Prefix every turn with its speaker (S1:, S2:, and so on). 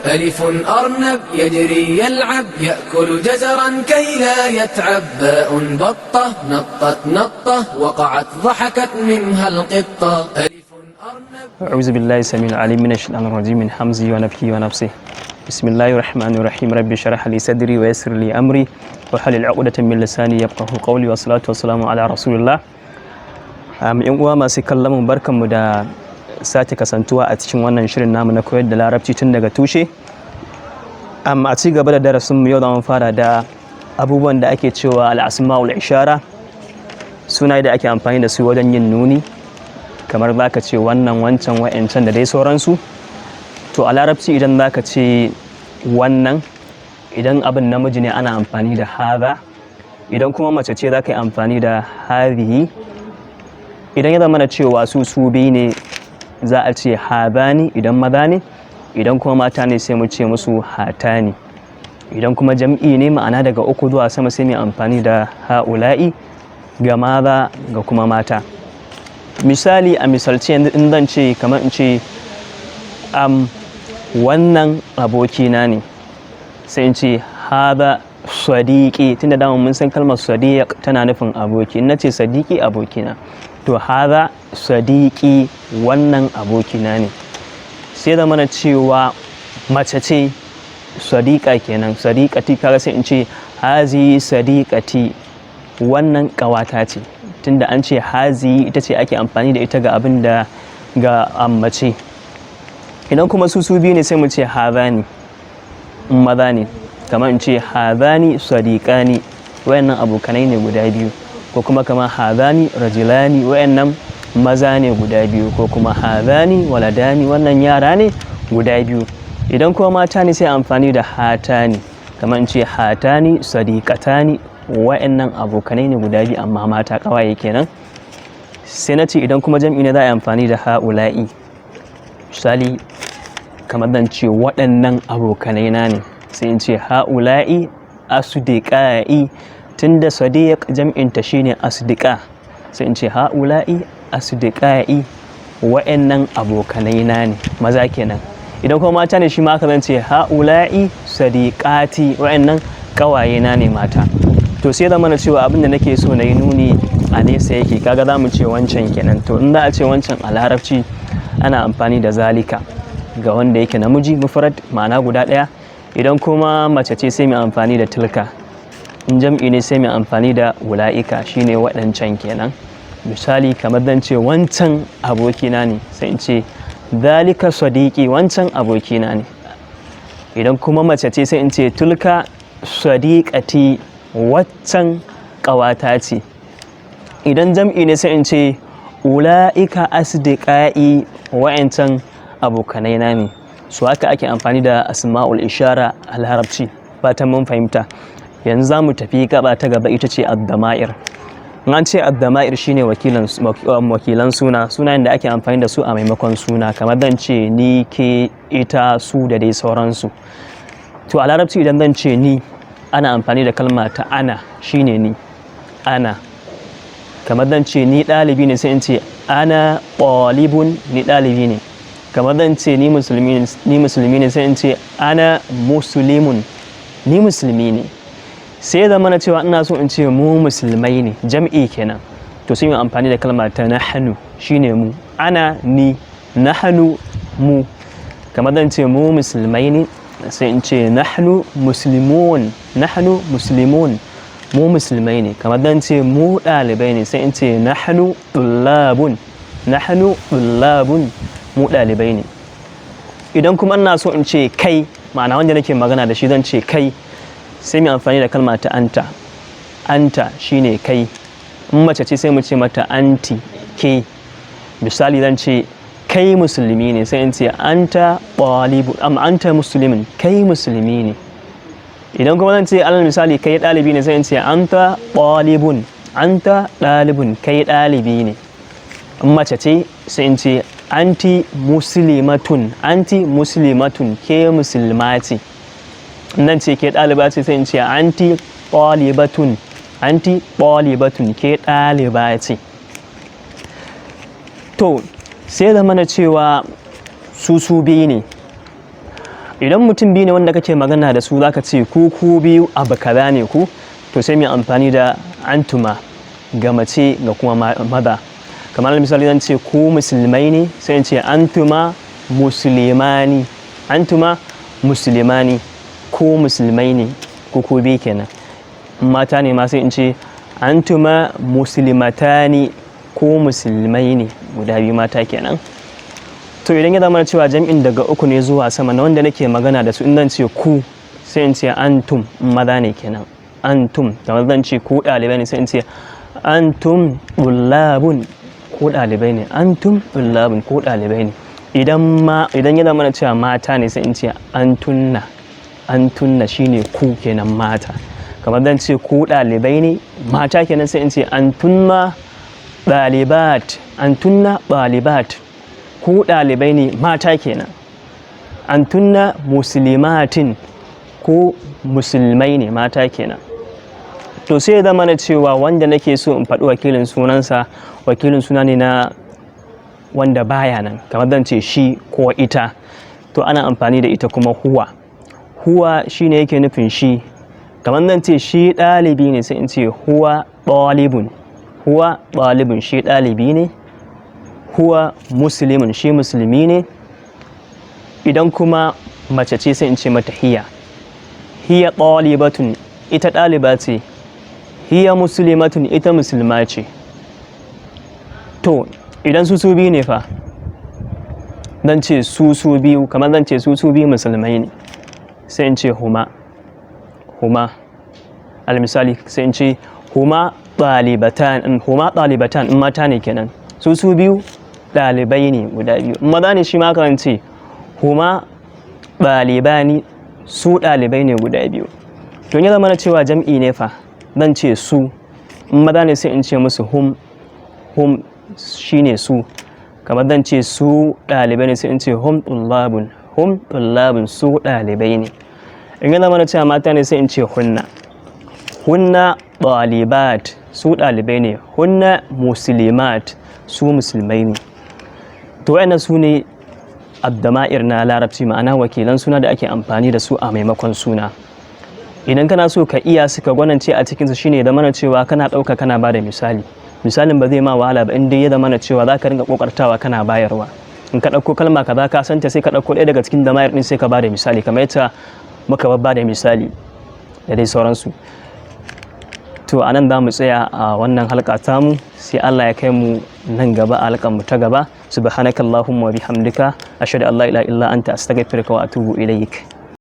S1: ألف أرنب يجري يلعب يأكل جزرا كي لا يتعب. باء بطة نطت نطة وقعت ضحكت منها القطة. ألف أرنب.
S2: أعوذ بالله السميع العليم من الشيطان الرجيم من همزه ونفخه ونفسه. بسم الله الرحمن الرحيم. رب اشرح لي صدري ويسر لي أمري واحلل عقدة من لساني يفقه قولي، والصلاة والسلام على رسول الله. Yan uwa masu kallon mu, barkanmu da sake kasantuwa a cikin wannan shirin namu na koyar da Larabci tun daga tushe. A ci gaba da darasin mu, yau za mu fara da abubuwan da ake cewa al-asma'ul ishara, sunaye da ake amfani da su wajen yin nuni, kamar za ka ce wannan, wancan, wa'ancan da dai sauransu. To, a Larabci idan za ka ce wannan, idan abin namiji ne ana amfani da haza, idan kuma mace ce za ka yi amfani da hazihi. Idan ya zama na cewa su su biyu ne, za a ce hazani idan maza ne, idan kuma mata ne sai mu ce musu hatani. Idan kuma jam'i ne, ma'ana daga uku zuwa sama, sai mu amfani da ha'ula'i ga maza ga kuma mata. Misali, a misalci yanzu in zan ce, kamar in ce wannan abokina ne, sai in ce haza sadiqi, tunda dama mun san kalmar sadiq tana nufin aboki. In nace sadiqi, abokina, to haza sadiqi, wannan abokina ne. Sai zama na cewa mace ce, sadiqa kenan, sadiqati, kaga sai in ce hazi sadiqati, wannan ƙawata ce, tunda an ce hazi ita ce ake amfani da ita ga abin da ga mace. Idan kuma su su biyu ne, sai mu ce hazani in maza ne, kamar in ce hazani sadiqani, wayannan abokanai ne guda biyu, ko kuma kamar hazani rajulani, wayannan maza ne guda biyu, ko kuma hazani waladani, wannan yara ne guda biyu. Idan kuma mata ne, sai amfani da hatani, kamar in ce hatani sadiqatani, wa'annan abokanai ne guda biyu amma mata, kawaye kenan. Sai na ce idan kuma jam'i ne, za a yi amfani da ha'ula'i. Misali, kamar zan ce waɗannan abokanai na ne, sai in ce ha'ula'i asdiqai, tunda sadiq jam'inta shine asdiqa, sai in ce ha'ula'i asdiqai, wa'annan abokanai na ne, maza kenan. Idan kuma mata ne shi ma aka zan ce ha'ula'i sadiqati, wa'annan kawaye na ne mata. To, sai zama na cewa abin da nake so na yi nuni a nesa yake, kaga za mu ce wancan kenan. To, in za a ce wancan a Larabci, ana amfani da zalika ga wanda yake namiji mufrad, ma'ana guda ɗaya. Idan kuma mace ce, sai mu amfani da tilka. In jam'i ne, sai mu amfani da ula'ika, shine waɗancan kenan. Misali, kamar zan ce wancan abokina ne, sai in ce zalika sadiqi, wancan abokina ne. Idan kuma mace ce, sai in ce tilka sadiqati, waccan ƙawata ce. Idan jam'i ne, sai in ce ula'ika asdiqai, wa'ancan abokanai na ne. Su haka ake amfani da asma'ul ishara a Larabci. Fatan mun fahimta. Yanzu za mu tafi gaba ta gaba, ita ce addama'ir. In an ce addama'ir, shine wakilan suna, sunayen da ake amfani da su a maimakon suna, kamar zan ce ni, ke, ita, su da dai sauransu. To, a Larabci idan zan ce ni, ana amfani da kalma ta ana, shine ni, ana. Kamar zan ce ni ɗalibi ne, sai in ce ana ɗalibun, ni ɗalibi ne. Kamar zan ce ni musulmi ne, sai in ce ana muslimun, ni musulmi ne. Sai ya zama na cewa ina so in ce mu musulmai ne, jam'i kenan, to sai yi amfani da kalma ta nahnu, shine mu. Ana ni, nahnu mu. Kamar zan ce mu musulmai ne, sai in ce nahnu muslimun, nahnu muslimun, mu musulmai ne. Kamar zan ce mu ɗalibai ne, sai in ce nahnu tullabun, nahnu tullabun, mu ɗalibai ne. Idan kuma ina so in ce kai, ma'ana wanda nake magana da shi, zan ce kai, sai mu amfani da kalma ta anta. Anta shine kai. In mace ce, sai mu ce mata anti, ke. Misali, zan ce kai musulmi ne, sai in ce anta ɗalibu am anta muslimin, kai musulmi ne. Idan kuma zan ce, alal misali, kai ɗalibi ne, sai in ce anta ɗalibun, anta ɗalibun, kai ɗalibi ne. In mace ce, sai in ce anti muslimatun, anti muslimatun, ke musulma ce. Nan ce ke ɗaliba ce, sai in ce anti ɗalibatun, anti ɗalibatun, ke ɗaliba ce. To, sai zama na cewa su su biyu ne. Idan mutum biyu ne wanda kake magana da su, zaka ce ku ku biyu abu kaza ne ku, to sai mu amfani da antuma ga mace ga kuma maza. Kamar misali, zan ce ku musulmai ne, sai in ce antuma muslimani. Antuma muslimani, ku musulmai ne, ku ku biyu kenan. Mata ne ma, sai in ce antuma muslimatani, ku musulmai ne guda biyu, mata kenan. To idan ya zama cewa jam'in daga uku ne zuwa sama na wanda nake magana da su, in zan ce ku, sai in ce antum, in maza ne kenan, antum. Kamar zan ce ku ɗalibai ne, sai in ce antum tullabun, ku ɗalibai ne. Antum tullabun, ku ɗalibai ne. Idan ya zama cewa mata ne, sai in ce antunna. Antunna shine ku kenan, mata. Kamar zan ce ku ɗalibai ne, mata kenan, sai in ce antunna ɗalibat. Antunna ɗalibat, ku ɗalibai ne, mata kenan. Antunna muslimatin, ku musulmai ne, mata kenan. To sai ya zama na cewa wanda nake so in faɗi wakilin sunansa, wakilin suna ne na wanda baya nan, kamar zan ce shi ko ita, to ana amfani da ita kuma huwa. Huwa shine yake nufin shi. Kamar zan ce shi ɗalibi ne, sai in ce huwa ɗalibun. Huwa ɗalibun, shi ɗalibi ne. Huwa muslimun, shi musulmi ne. Idan kuma mace ce, sai in ce mata hiya. Hiya ɗalibatun, ita ɗaliba ce. Hiya muslimatun, ita musulma ce. To idan su su biyu ne fa, zan ce su su biyu, kamar zan ce su su biyu musulmai ne, sai in ce huma. Huma, almisali, sai in ce huma ɗalibatan. Huma ɗalibatan, in mata ne kenan, su su biyu ɗalibai ne guda biyu. In maza ne shi ma kan ce huma ɗalibani, su ɗalibai ne guda biyu. To ya zama na cewa jam'i ne fa, zan ce su, in maza ne, sai in ce musu hum. Hum shine su. Kamar zan ce su ɗalibai ne, sai in ce hum tullabun. Hum tullabun, su ɗalibai ne. In ya zama na cewa mata ne, sai in ce hunna. Hunna ɗalibat, su ɗalibai ne. Hunna muslimat, su musulmai ne. To wayannan su ne addama'ir na Larabci, ma'ana wakilan suna da ake amfani da su a maimakon suna. Idan kana so ka iya suka gwanance a cikinsu, shine da mana cewa kana ɗauka kana ba da misali. Misalin ba zai ma wahala ba in dai ya zama na cewa za ka ringa kokartawa kana bayarwa. In ka ɗauko kalma kaza ka santa, sai ka ɗauko ɗaya daga cikin dama'ir ɗin, sai ka ba da misali kamar yadda muka babba da misali da dai sauransu. To anan za mu tsaya a wannan halka tamu, sai Allah ya kai mu nan gaba a halkan mu ta gaba. Subhanakallahumma wa bihamdika, ashhadu an la ilaha illa anta, astaghfiruka wa atubu ilaik.